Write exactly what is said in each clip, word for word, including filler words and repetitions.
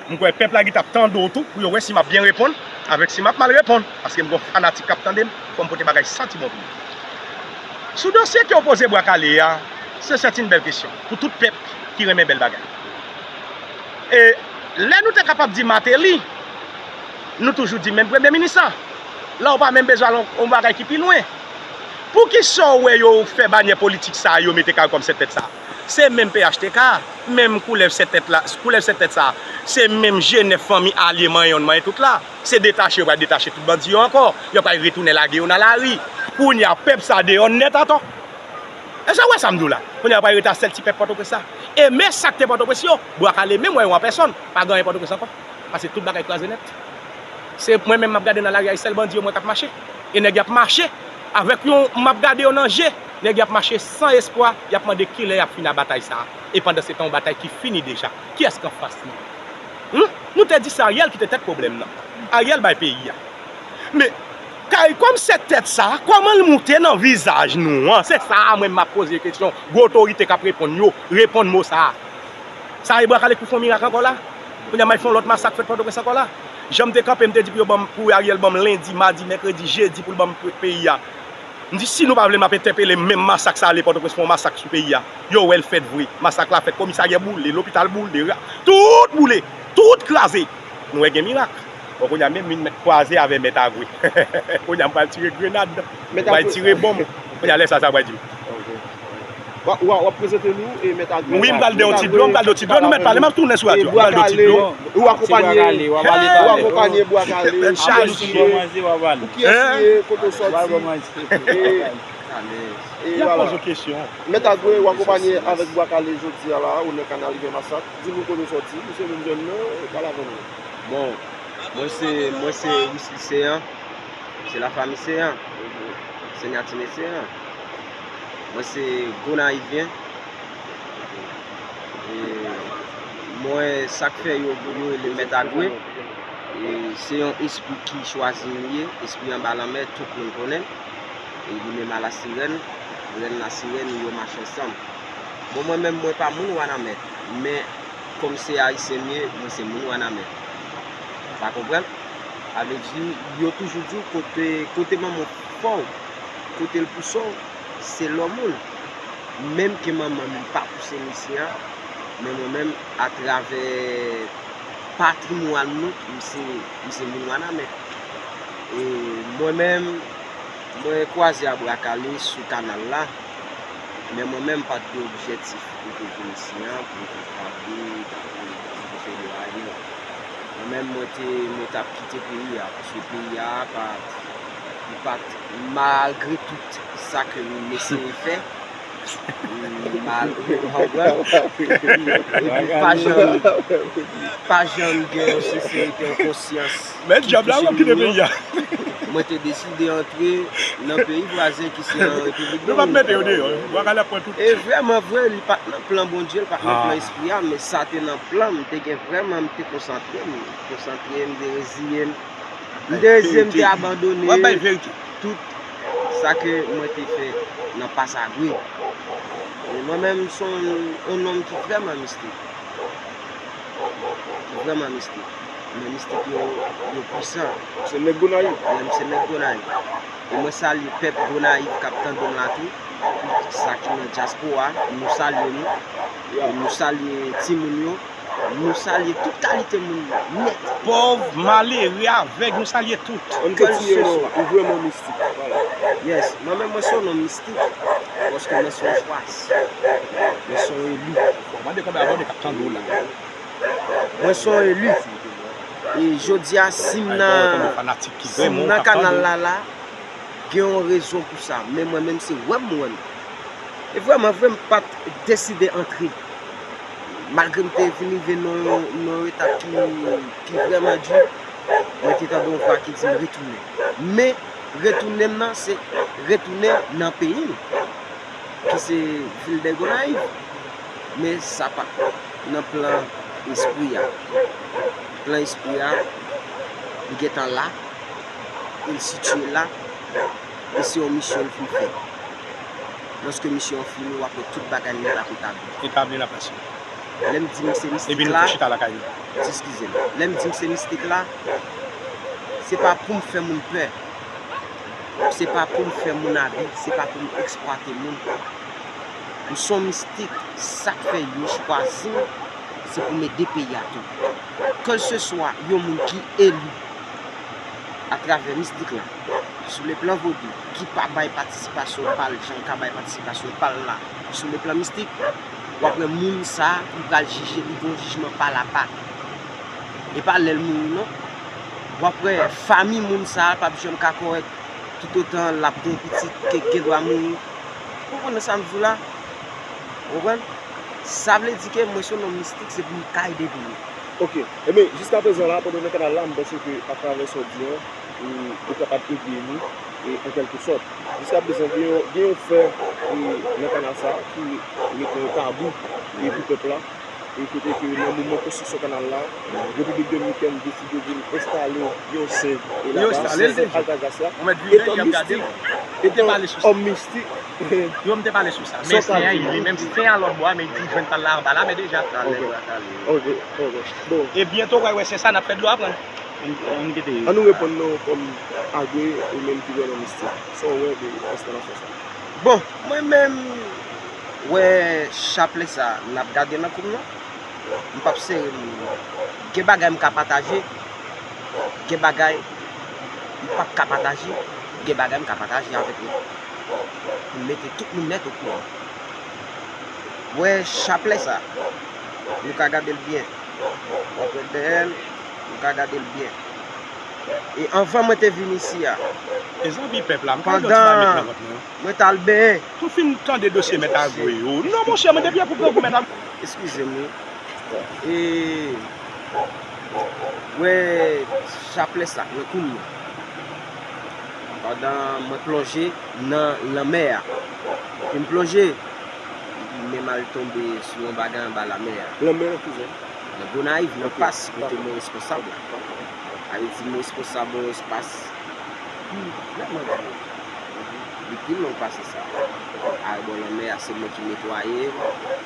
M kwè pèp la gentan ap tande w tou pou yo wè si m ap byen reponn avèk si m ap mal reponn, paske m gen fanatik k ap tande m, fò m pote bagay santi bon pou yo. Sou dosye ke w poze Bwa Kale a, se sèt yon bèl kesyon pou tout pèp ki renmen bèl bagay. E lè nou te kapab di Martelly, nou toujou di menm premye minis la. La w pa menm bezwen al yon, yon bagay ki pi lwen. Poukisa w wè yo fè banyè politik sa a, yo mete Kay kòm sèt tèt sa a? Se menm P H T K, menm koulèv sèt tèt la, koulèv sèt tèt sa a, se menm G nèf fanmi alye manyen yonn manyen tout la. Se detache yo pral detache tout bandi yo ankò. Yo pral retounen lage yo nan lari. Kounye a, pèp sa a deyò nèt atò. Èske w wè sa m di w la? Kounye a, yo pral rete a sèl ti pèp Pòtoprens la. E men sa k te Pòtoprens yo, Bwa Kale menm wè yo an pèsòn, pa gen anyen Pòtoprens ankò. Paske tout bagay kraze nèt. Se mwen menm m ap gade nan lari a, e sèl bandi yo m wè k ap mache. E nèg y ap mache avèk yon, m ap gade yo nan je, nèg y ap mache san espwa, y ap mande kilè y ap fini a batay sa a. E pandan se tan, yon batay ki fini deja. Kiyès k anfas nou? Hum? Nou te di se Ariel ki te tèt pwoblèm nan. Ariel bay peyi a. Men, Kay kòm sèt tèt sa, kòman l moute nan vizaj nou an? Se sa a mwen m ap poze kesyon. Gen otorite k ap reponn yo, reponn mo sa a. Sa e Bwa Kale k pou fè yon mirak ankò la? Kounye a, m al fè yon lòt masak fèt Pòtoprens ankò la. Jan m te kanpe, m te di pou yo ban m, pou Ariel ban m lendi, madi, mèkredi, jedi pou l ban m pe-, peyi a. M di, si nou pa vle, m ap entèpele menm masak sa ale Pòtoprens, fè yon masak sou peyi a. Yo wè l fèt vre. Masak la fèt, komisarya boule, lopital boule, ra-, tout boule, tout kraze. Nou wè gen mirak. Bon, kounye a menm, m vin mèt kwaze avè Mèt Agwe. Kounye a, m pral tire grenad, m pral tire bonm. Kounye a, lè sa, sa pral di m. W a, w a, w ap prezante nou e Mèt Agwe. Wi, m pral de yon ti dlo, m pral de yon ti dlo, nou mèt pale, m ap tounen sou radyo. M pral de yon ti dlo. Ou akonpanye, ou akonpanye Bwa Kale. Mèt chaje. Pou kiyès li ye, kote w sòti. E, e vwala. Mèt Agwe, ou akonpanye avèk Bwa Kale jodi a la, ou nan Kanal Rivyè Masak. Di nou kote w sòti, ou se menm zòn nan, pale avè nou. Bon, mwen se, mwen se Wisly Seyan. Se lafanmi Seyan. Se Nyatine Seyan. Mwen se Gonayivyen. E mwen, sa k fè yo, yo rele m Mèt Agwe. E se yon espri ki chwazi m ye, espri anba lanmè, tout moun konnen. E li menm a Lasirèn, rèn Lasirèn, yo mache ansanm. Bon, mwen menm, mwen pa moun Wanament, men kòm se Ayisyen m ye, mwen se moun Wanament. Ou pa konprann? Sa vle di, yo toujou di w kote, kote manman w fè w, kote l pouse w, se lòm ou l. Menm ke manman m pa pouse m isi a, men mwen menm, atravè patrimwàn nou, m se, m se moun Wanament. E mwen menm, mwen kwaze a Bwa Kale sou kanal la, men mwen menm m pa t gen objektif pou m te vin isi an, pou m te pale, pou m te fè bagay, non. Mwen menm, mwen te, mwen t ap kite peyi a, paske peyi a pa, li pa t, malgre tout sa ke m eseye fè, m, mal, ou konprann? Epi pa janm, pa janm gen yon senserite, yon konsyans. Men djab la, w ap kite peyi a. Mwen te deside antre nan peyi vwazen ki se an Repiblik Dominikèn. Nou p ap mete yo deyò, Bwa Kale ap pran tout. E vrèman vre, li pa t nan plan Bondye, li pa t nan plan espri a, men sa te nan plan m, m te gen vrèman, m te konsantre m, konsantre m, m te reziye m. M te reziye m, m te abandone tout sa ke mwen te fè nan pase a. E mwen menm, m se yon, yon nonm ki vrèman mistik. Ki vrèman mistik. Men mistik yo, yo pwisan. Se nèg Gonayiv. Wi, m se nèg Gonayiv. E mwen salye pèp Gonayiv k ap tande m la tou. Tout sa ki nan dyaspora, nou salye nou. E nou salye timoun yo. Nou salye tout kalite moun nèt. Pòv, malere, avèg, nou salye tout. Ann kontinye non, ou vrèman mistik. Vwala. Yes, mwen menm mwen se yon nonm mistik. Paske mwen se yon chwazi. Mwen se yon eli. Mwen se yon eli. E jodi a, si m nan, si m nan kanal la la, gen yon rezon pou sa. Men mwen menm, se wè m wè m. E vrèman vre, m pa t deside antre. Malgre m te vin rive nan yon, nan yon etap ki, ki vrèman di, mwen te tande yon vwa ki di m retounen. Men, retounen m nan, se retounen nan peyi m, ki se vil dè Gonayiv. Men sa pa t nan plan espri a. Plan espri a, li gentan la, e l sitiye la, e se yon misyon l vin fè. Lòske misyon an fini, w ap wè tout bagay nèt ap etabli. Etabli nan plas yo. Lè m di m se mistik la, eskize m, lè m di m se mistik la, se pa pou m fè moun pè, se pa pou m fè moun abi, se pa pou m eksplwate moun. M se yon mistik, sa k fè yo chwazi m, se pou m ede peyi a tou. Kèlseswa yon moun ki eli atravè mistik la, sou le plan vodou, ki pa bay patisipasyon pa l jan l ka bay patisipasyon pa l la, sou le plan mistik, w ap wè moun sa a, li pral jije, li gen yon jijman pa l apa. E pa lè l mouri non. W ap wè fanmi moun sa a p ap janm ka kòrèk toutotan l ap gen pitit ke gen dwa mouri. Ou konprann sa m di w la? Ou konprann? Sa vle di ke mwen se yon nonm mistik, se pou m ka ede peyi. Ok. Ebyen, jiskaprezan la, pandan nan kanal la, m panse ke atravè sa w di an, ou, ou kapab ede nou, e, an kèlke sòt. Jiskaprezan, gen yon, gen yon fè, e, nan kanal sa a ki mete yon tabou, e, pou pèp la, e kote ke nan moman konstriksyon kanal la, Repiblik Dominikèn deside vin enstale yon sen, e laba, sen Altagracia, etan mistik, etan òm mistik. Yo, m te pale sou sa. Men sen an, li menm sen an lòt bò a, men li di jwenn pa l la anba la, men deja. Ok, ok, bon. E byento, w a wè, se sa n ap fè dlo a pran. Ann kite yo. Ann nou reponn non kòm Agwe, ou menm ki wè nan mistik. Sa w wè de enstalasyon sa? Bon, mwen menm, wè chaplè sa, n ap gade nan kou m non. M p ap sere moun. Gen bagay m ka pataje, gen bagay m p ap ka pataje, gen bagay m ka pataje avèk nou. Pou m mete tout moun nèt okouran. Wè chaplè sa, nou ka gade l byen. W ap wè dèyè l, nou ka gade l byen. E anvan mwen te vin isi a, e zanmi pèp la, m ka di yon ti bagay met nan vant mwen. Mwen t al benyen. Tou fin tande dosye mèt Agwe yo. Non, monchè, mwen depi pou pran pou mèt Agwe. Eskize m wi. E, wè chaplè sa nan kou m nan. Pandan mwen plonje nan lanmè a. Epi m plonje, epi men m al tonbe sou yon bagay anba lanmè a. Lanmè nan ki zòn? Nan Gonayiv, nan Pas, kote mwen responsab la. Sa vle di mwen responsab yon espas pi vrèman gwo. Li pi long pase sa. Al bò lanmè a, se mwen ki netwaye l,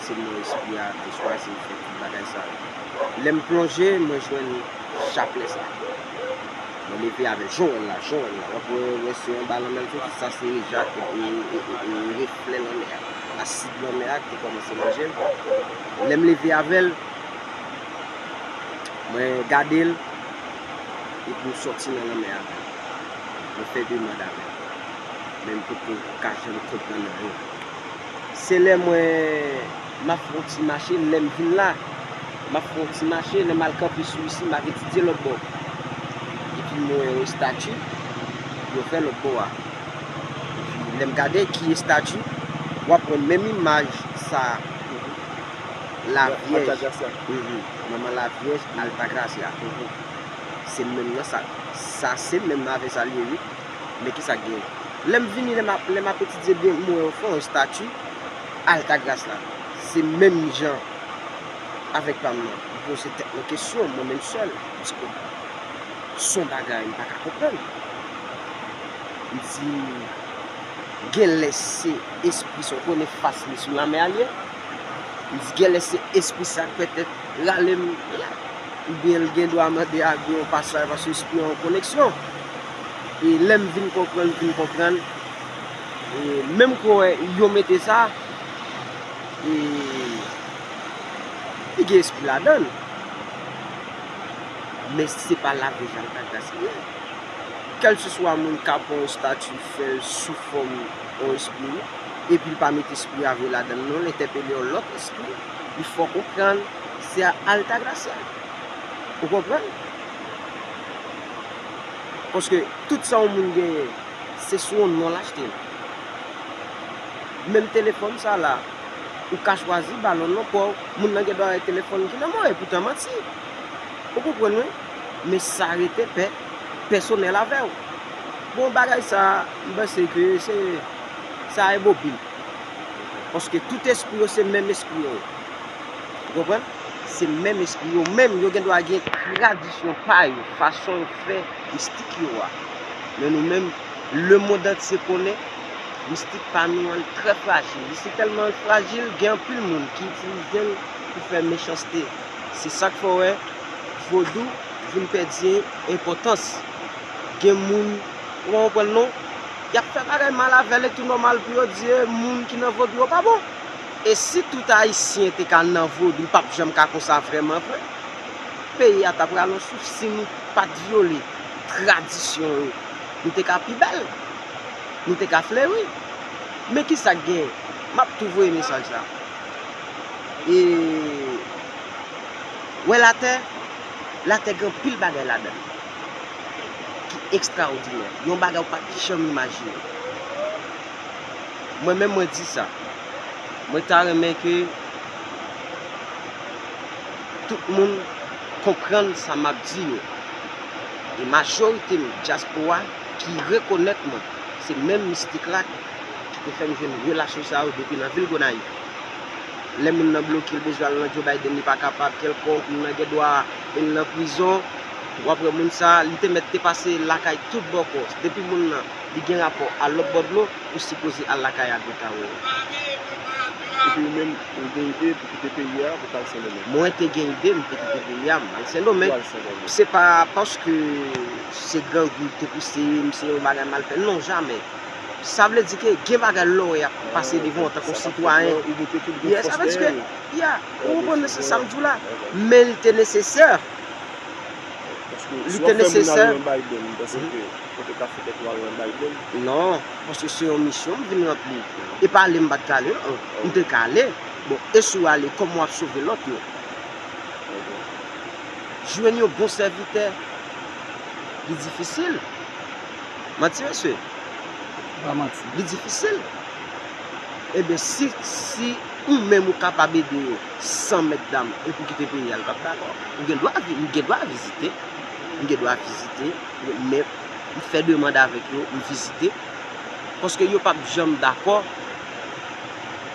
se mwen espri a te chwazi m fè tout bagay sa yo. Lè m plonje, mwen jwenn chaplè sa. Mwen leve avè l, jan w wè l la, jan w wè l la. W ap wè, wè se anba lanmè l soti, sa se reja, e, e, e, e, e reflè lanmè a. Asid lanmè a ki te kòmanse manje m. Lè m leve avè l, mwen gade l, epi m soti nan lanmè avè l. Mwen fè demann avè l. Men m poko ka janm konprann anyen. Se lè mwen, m ap fè yon ti mache, lè m vin la, m ap fè yon ti mache, lè m al kanpe sou isi, m ap etidye lòt bò. Epi m wè yon estati, yo fè lòt bò a. Epi lè m gade ki estati, w ap wè menm imaj sa a. Lavyèj. Manman Lavyèj, Altagracia. Se menm nan sa. Sa se menm nan avè sa l ye, wi. Men ki sa k genyen? Lè m vini, lè m ap, lè m ap etidye byen, m wè yo fè yon estati Altagracia la. Se menm jan avèk pa m nan. M poze tèt mwen kesyon, mwen menm sèl. M di, "Oh, s on bagay m pa ka konprann." M di, "Genlè se espri sa, w konnen fas li sou lanmè a l ye." M di, "Genlè se espri sa k pètèt rale m la." Oubyen l gen dwa mande Agwe yon pasaj paske espri an yon koneksyon. E lè m vin konprann, vin konprann, e menm kò yo mete sa, e li gen espri ladan l. Men se pa lavyèj Altagracia li ye. Kèlseswa moun k ap pran yon estati, fè l sou fòm yon espri, epi l pa met espri a vre ladan l non, l entèpele yon lòt espri, li fè w konprann se Altagracia. Ou konprann? Paske tout sa yon moun genyen, se sou yon non l achte l. Menm telefòn sa la, ou ka chwazi ba l yon non pa w, moun nan gen dwa wè telefòn ki nan men w, epoutan manti. Ou konprann wi? Men sa rete pè, pèsonèl avè w. Bon, bagay sa, m panse ke se, sa e bobil. Paske tout espri yo se menm espri yo ye. Ou konprann? Se menm espri yo menm, yo gen dwa gen tradisyon pa yo, fason yo fè mistik yo a. Men nou menm, lemonn antye konnen mistik pa nou an trè frajil. Li si tèlman frajil, gen anpil moun ki itilize l pou fè mechanste. Se sa k fè w wè vodou vin pèdi enpòtans. Gen moun, ou pa konprann non, y ap fè bagay mal avè l, e tou nòmal pou yo di, e, moun ki nan vodou yo pa bon. E si tout Ayisyen te ka nan vodou, l p ap janm ka konsa vrèman vre. Peyi a t ap rale yon souf si nou pa t vyole tradisyon yo. Nou te ka pi bèl. Nou te ka fleri. Men ki sa k genyen? M ap tou voye mesaj sa. E, wè latè, latè gen anpil bagay ladan l ki ekstraòdinè. Yon bagay ou pa t janm imajine. Mwen menm, mwen di sa. Mwen ta renmen ke tout moun konprann sa m ap di yo. E majorite m, dyaspora ki rekonèt mwen, se menm mistik la ki te fè m jwenn relasyon sa yo depi nan vil Gonayiv. Lè moun nan bloke l, bezwen al nan Joe Biden, li pa kapab, kèlkonk, moun nan gen dwa, e l nan prizon. W ap wè moun sa, li te mèt te pase lakay tout bòkò. Depi moun nan, li gen rapò a lòt bò dlo, ou sipoze al lakay a Greta Royal. Epi ou menm, ou gen ide pou kite peyi a, pou t al Sendomeng? Mwen te gen ide, m te kite peyi a, m al Sendomeng. Ou al Sendomeng. Se pa paske se grangou te pouse m, se yon bagay m al fè. Non, jamè. Sa vle di ke gen bagay lè w ap pase devan an tankou sitwayen. Ou bote tout grenn fòs dèyè yo. Ya, ou konprann se sa m di w la. Men li te nesesè. Paske si w ap fè moun al nan Biden, m panse ke ou te ka fè tèt ou al nan Biden. Non, paske se yon misyon m vin ranpli. E pa ale m pa t ka ale, non. M te ka ale. Bon, e si w ale, kòman w ap sove lòt yo? Jwenn yon bon sèvitè, li difisil. Manti, mesye? Pa manti. Li difisil. Ebyen, si, si ou menm ou kapab ede yo san mèt dam, epi w kite peyi a, l p ap dakò. Ou gen dwa vi-, m gen dwa vizite. M gen dwa vizite. Men m fè demann avèk yo, m vizite. Paske yo p ap janm dakò.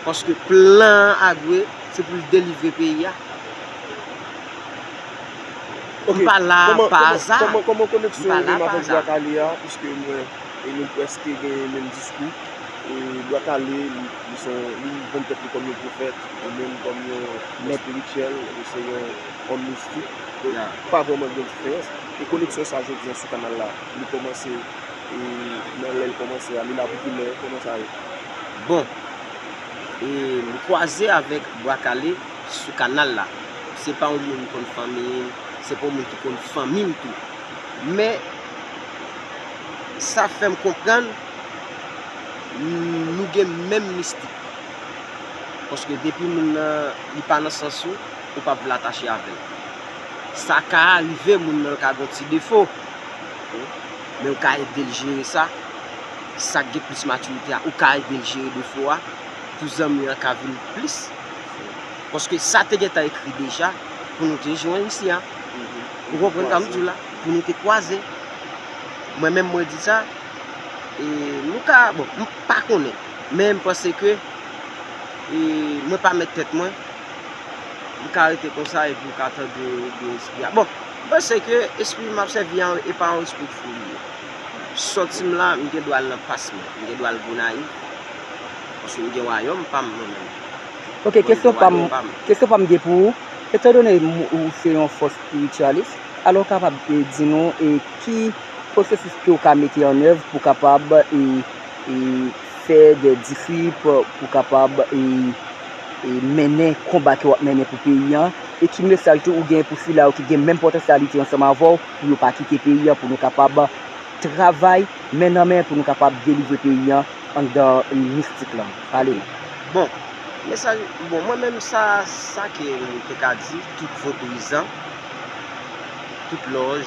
Paske plan an, Agwe, se pou l delivre peyi a. M pa la pa aza. Kòman koneksyon ou menm avèk Bwa Kale a? Piske m wè e nou prèske gen menm diskou. E Bwa Kale, li, li se yon, li vann tèt li kòm yon pwofèt, ou menm kòm yon espirityèl, ou se yon òm mistik. Donk, pa vrèman gen diferans. E koneksyon sa jodi a sou kanal la, li kòmanse, e nan lè l kòmanse a, li la pou kilè, kòman sa ye? Bon, e m kwaze avèk Bwa Kale sou kanal la. Se pa yon moun m konn fanmi m, se pa yon moun ki konn fanmi m tou. Men, sa fè m konprann, nou gen menm mistik. Paske depi moun nan, li pa nan sans ou, ou p ap vle atache avè l. Sa ka rive, moun nan ka gen yon ti defo. Men ou ka ede l jere sa. Sa k gen plis matirite a, ou ka ede l jere defo a. Pou zanmi an ka vin plis. Paske sa te gentan ekri deja pou nou te jwenn isi a. Ou konprann sa m di w la? Pou nou te kwaze. Mwen menm mwen di sa. E nou ka, bon, m pa konnen. Men m panse ke, e mwen pa mèt tèt mwen. M ka rete konsa epi w ka tande de espri a. Bon, m panse ke espri m ap sèvi an, e pa yon espri fou li ye. Sòti m la, m gen dwa al nan Pas mwen, m gen dwa al Gonayiv, paske m gen wayòm pa m mwen menm. Ok, kesyon pa m, kesyon pa m gen pou ou, etandone ou se yon fò espiritualist, alò w kapab, e, di nou, e, ki pwosesis ke w ka mete an èv pou kapab, e, e, fè de disip, pou kapab, e, e, mennen konba ke w ap mennen pou peyi an, e ki mesaj tou ou gen pou sila yo ki gen menm potansyalite ansanm avè w, pou yo pa kite peyi an, pou nou kapab travay men nan men pou nou kapab delivre peyi an anndan mistik lan. Pale nou. Bon, mesaj, bon, mwen menm sa, sa ke m te ka di, tout vodouyizan, tout lòj,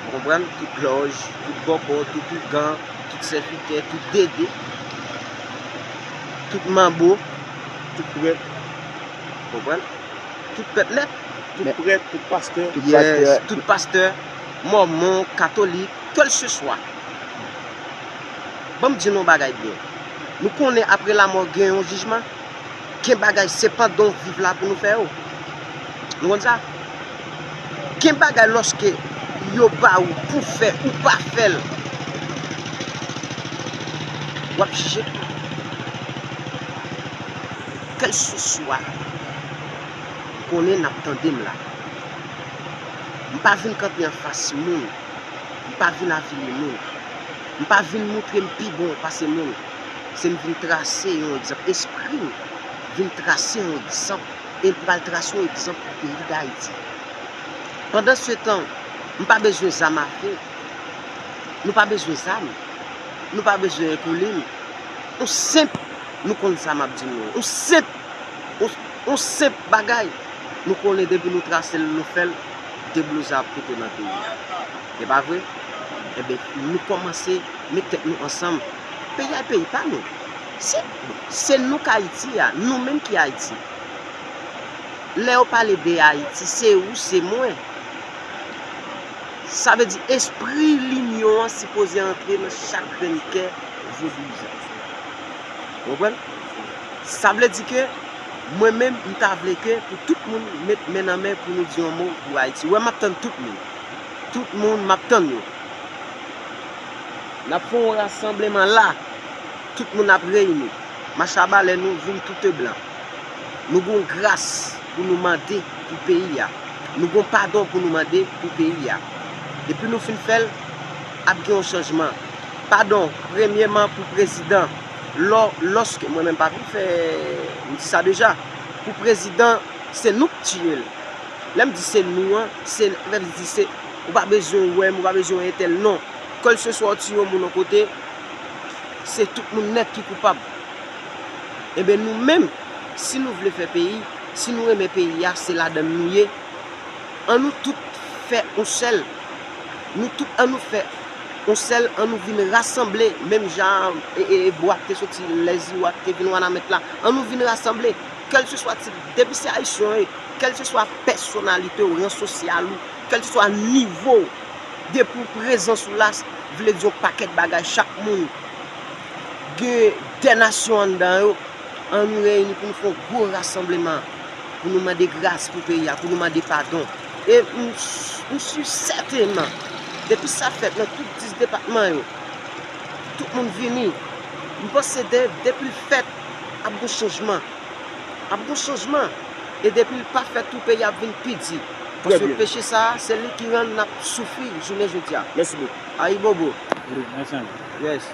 ou konprann, tout lòj, tout bòkò, tout ougan, tout sèvitè, tout dede, tout manbo, tout prèt, ou konprann, tout pèp nèt. Tout prèt, tout pastè. Yes, tout pastè, mòmon, katolik, kèlseswa. Ban m di nou yon bagay byen. Nou konnen apre lamò gen yon jijman. Gen bagay se pandan w viv la pou nou fè yo. Nou konn sa? Gen bagay lòske yo ba ou pou fè, ou pa fè l, w ap jije tou. kèlseswa, konnen n ap tande m la. M pa vin kanpe anfas moun. M pa vin avili moun. M pa vin montre m pi bon pase moun. Se m vin trase yon egzanp. Espri m vin trase yon egzanp. E l pral trase yon egzanp pou peyi Dayiti. Pandansetan, m pa bezwen zam afe. Nou pa bezwen zam. Nou pa bezwen ekoulin. Yon senp, nou konn sa m ap di nou. Yon senp, yon, yon senp bagay. Nou konnen depi nou trase l, nou fè l, debloze ap pete nan peyi a. E pa vre? Enben, nou kòmanse met tèt nou ansanm. Peyi a, peyi pa nou. Se, se nou k Ayiti a, nou menm ki Ayiti. Lè yo pale de Ayiti, se ou, se mwen. Sa vle di espri linyon an sipoze antre nan chak grenn kè vodouyizan. Ou konprann? Sa vle di ke mwen menm, m ta vle ke pou tout moun met men nan men pou nou di yon mo pou Ayiti. Ou wè, m ap tann tout moun. Tout moun, m ap tann yo. N ap fè yon rasanbleman la. Tout moun ap reyini. Machaba, lè nou vin tout blan. Nou gon gras pou nou mande pou peyi a. Nou gon padon pou nou mande pou peyi a. Depi nou fin fè l, ap gen yon chanjman. Padon, premyeman pou prezidan. Lò, lòske, mwen menm pa vin fè, m di sa deja. Pou prezidan, se nou k tiye l. Lè m di se nou an, se, lè m di se, ou pa bezwen wè m, ou pa bezwen entèl, non. Kèlseswa w tiye yon moun yon kote, se tout moun nèt ki koupab. Enben, nou menm, si nou vle fè peyi, si nou renmen peyi a, se ladann nou ye. An nou tout fè yon sèl. Nou tout, an nou fè yon sèl, an nou vin rasanble, menm jan e, e, e bwa k te soti Lèziwa, k te vin Wanament la. An nou vin rasanble, kèlseswa tip, depi se ayisyen w ye, kèlseswa pèsonalite w, ran sosyal ou, kèlseswa nivo w, depi w prezans ou la, vle di yon pakèt bagay, chak moun gen de nasyon anndan yo, an nou reyini pou nou fè yon gwo rasanbleman, pou nou mande gras pou peyi a, pou nou mande padon. E m, m si sètènman, depi sa fèt nan tout dis depatman yo, tout moun vini, m panse de, depi l fèt, ap gon chanjman. Ap gon chanjman. E depi l pa fèt tou, peyi ap vin pi di. Paske peche sa a, se li ki rann n ap soufri jounen jodi a. Mèsi bokou. Ayibobo. Wi, ansanm. Yes.